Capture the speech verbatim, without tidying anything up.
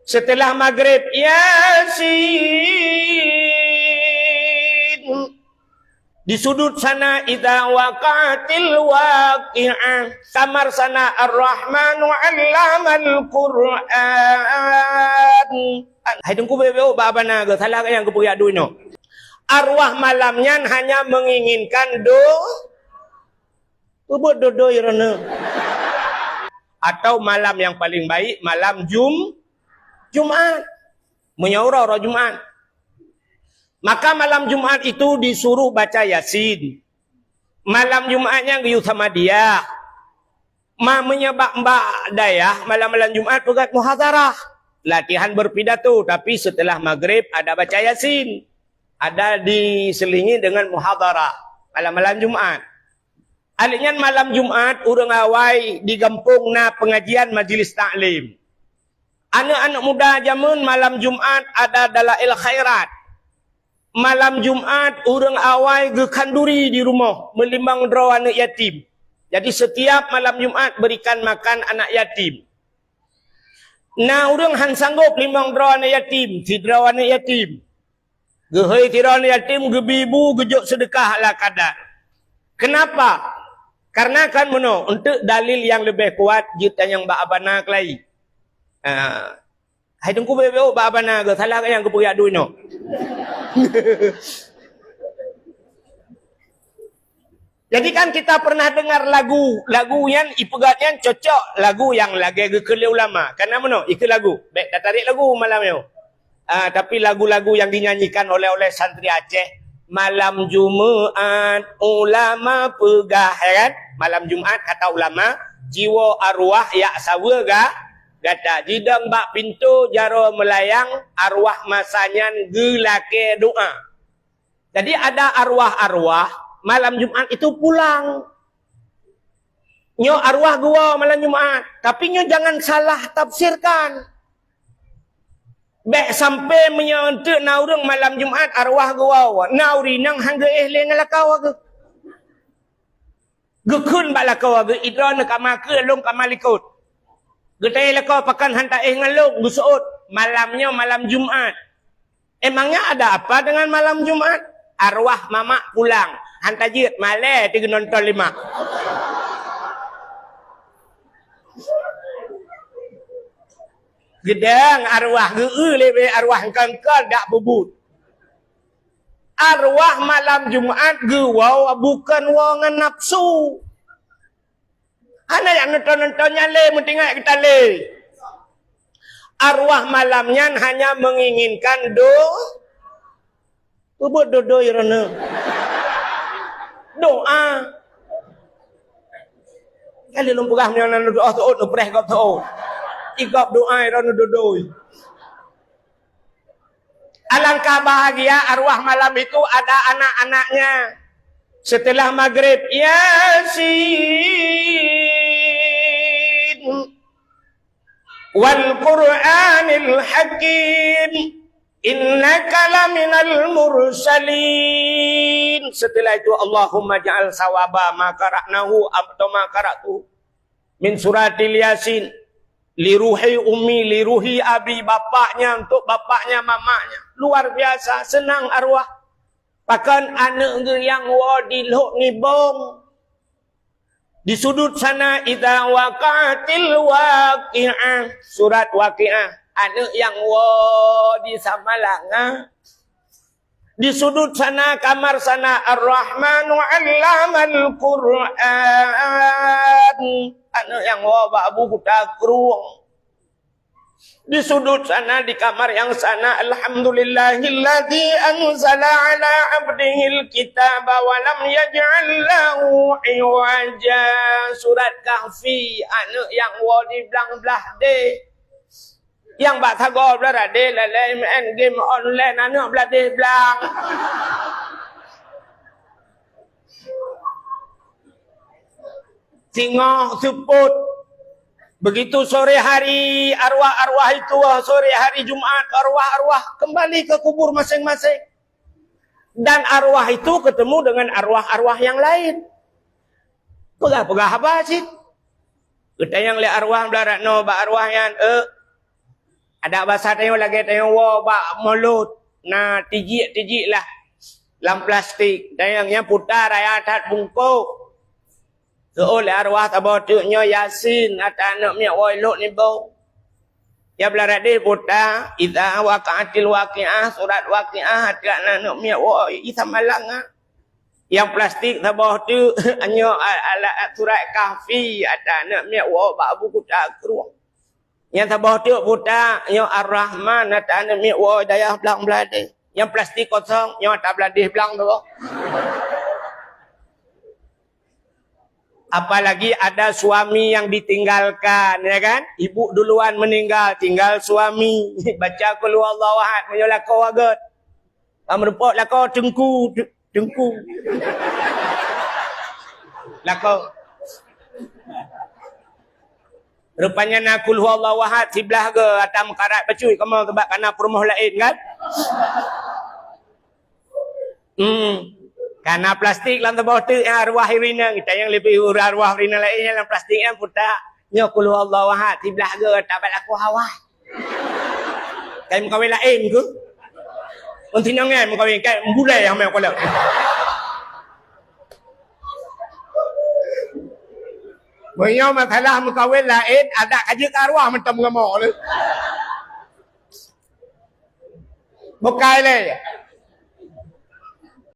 Setelah maghrib, Yasin. Di sudut sana, idza waqa'atil waqi'ah. Kamar sana, Ar-Rahmanu 'allamal Qur'an. Hai Teungku, beu-beu bak abana ke, salah ke nyang kupeugah duek nyoe? Arwah malam nyan hanya menginginkan do-, peubuet dodoi rona. Atau malam yang paling baik, malam Jum-, Jumat. Meunyoe uroe, uroe Jumat. Maka malam Jumat itu disuruh baca Yasin. Malam Jumat nyan geuyue samadiyah. Ma meunyoe bak, bak dayah, malam-malam Jumat peugah muhadharah. Latihan berpidato, tapi setelah maghrib ada baca Yasin. Ada diselingi dengan muhadharah malam-malam Jumat. Akhé nyan malam Jumat, ureuëng awai di gampông na pengajian majlis taklim. Aneuëk-aneuëk muda jameun malam Jumat ada dalail khairat. Malam Jumat, ureuëng awai geukhanduri di rumoh, meulimong droe aneuëk yatim. Jadi, setiap malam Jumat berikan makan anak yatim. Na ureuëng han sanggob limong droe aneuëk yatim, sidroe aneuëk yatim. Geuhôi sidroe aneuëk yatim, geubi bu, geujok seudeukah ala kadar. Kenapa? Karena kan meunoe, untuk dalil yang lebih kuat, jeuet tanyong bak abana keulai. Ah, hai Teungku, beu-beu bak abana ke, salah ke nyang kupeugah duek nyoe? Jadi kan kita pernah dengar lagu, lagu nyan ipeugah nyan cocok lagu nyang lagée geukheun lé ulama. Kana meunoe, ikheun lagu. Bék tatarék lagu malam nyoe. Ah, tapi lagu-lagu yang dinyanyikan oleh, oleh santri Aceh, malam Jumat ulama peugah, ya kan? Malam Jumat kata ulama, jiwoe arwah jak saweue ga-, gata, jidong bak pintoe jaroe meulayang, arwah masa nyan geulakée doá. Jadi ada arwah-arwah malam Jumat itu pulang. Nyoe arwah geuwoe malam Jumat, tapi nyoe jangan salah tafsirkan. Bék sampai meunyoe eunteuk na ureuëng malam Jumat arwah geuwoe, na ureuëng nyang han geuéh lé ngon lakoe geuh. Geukheun bak lakoe geuh, "Idroe neuh kama keu lôn kama likot." Geutanyong lakoe, "Pakon han taéh ngon lôn?" Geuseuôt, "Malam nyoe malam Jumat." "Emangnya ada apa dengan malam Jumat?" "Arwah mamak pulang." "Han tajeuet, malée teugeunonton lé mak." Geudong arwah geu-eu lé bée arwah engkon-kon dak peubuet. Arwah malam Jumat geuwoe bukon woe ngon nafsu. Hana jak nonton-nonton nyan lé, meutinggai geutan lé. Arwah malam nyan hanya menginginkan do-, peubuet dodoi rona. Doa. Kali lôn peugah meunyoe na doa seuôt, neupreh gob seuôt. Igob doa rona dodoi. Alangkah bahagia arwah malam itu ada anak-anaknya. Setelah maghrib, Yasin, wal Qur'anil Hakim, innaka laminal mursalin. Setelah itu, Allahumma ja'al sawaba ma qara'nahu atau ma qara'tu min suratil Yasin, li ruhi ummi, li ruhi abi, bapaknya, untuk bapaknya, mamaknya. Luar biasa, senang arwah. Pakon aneuëk geuh nyang woe di Lhok Nibong. Di sudut sana, idza waqa'atil waqi'ah, surat Waqiah. Aneuëk nyang woe di Samalanga. Di sudut sana, kamar sana, Ar-Rahmanu 'allamal Qur'an. Aneuëk nyang woe bak Abu Kuta Krueng. Di sudut sana, di kamar yang sana, alhamdulillahilladzi anzala 'ala 'abdihil kitaba wa lam yaj'al lahu 'iwaja. Surat Kahfi, aneuëk nyang woe di blang blah deh. Nyang bak sagoe blah radeh lalai main game online aneuëk blah deh blang. Singoh seupôt. Begitu sore hari, arwah-arwah itu, sore hari Jumat, arwah-arwah kembali ke kubur masing-masing. Dan arwah itu ketemu dengan arwah-arwah yang lain. Peugah-peugah haba cit. Geutanyong lé arwah blah rot nyoe bak arwah nyan, "Eh, Adak basa tanyoe lagée tanyoe woe bak mulod, na tijik-tijik lah lam plastik. Tanyoe nyang puta raya that bungkôh. Seuôt lé arwah saboh teuk nyoe Yasin, ata aneuk miet woe ilok nibong. Ya blah radeh puta, "Idza waqa'atil waqi'ah", surat Waqiah, ata aneuk miet woe isa malang ah. Nyang plastik saboh teuk nyoe al-, al-, surat Kahfi, ata aneuk miet woe bak Abu Kuta Krueng. Nyang saboh teuk puta nyoe Ar-Rahman, ata aneuk miet woe dayah blang Bladeh. Nyang plastik kosong nyoe ata Bladeh blang tu. Apalagi ada suami yang ditinggalkan, ya kan? Ibu duluan meninggal, tinggal suami. Baca Qul Huwallahu Ahad, meunyoe lakoe agôt. Ka meurumpok lakoe teungku, te-, teungku. Lakoe. Rupanya na Qul Huwallahu Ahad siblah ge, ata meukarat bacut kamoe, sabab kana peurumoh laén kan? Hmm. Kana plastik lam saboh teuk, nyang arwah irinang, kita nyang leubeh arwah irinang laén nyang lam plastik nyan puta. Nyoe Qul Huwallahu Ahad siblah ge, ata bak lakoe awai. Kai meukawen laén ke? Meutinong nyan meukawen, kai bulai nyang meukawen. Meunyoe masalah meukawen laén, adak ka jeuet keu arwah mantong meurumoh lé. Bukai lé.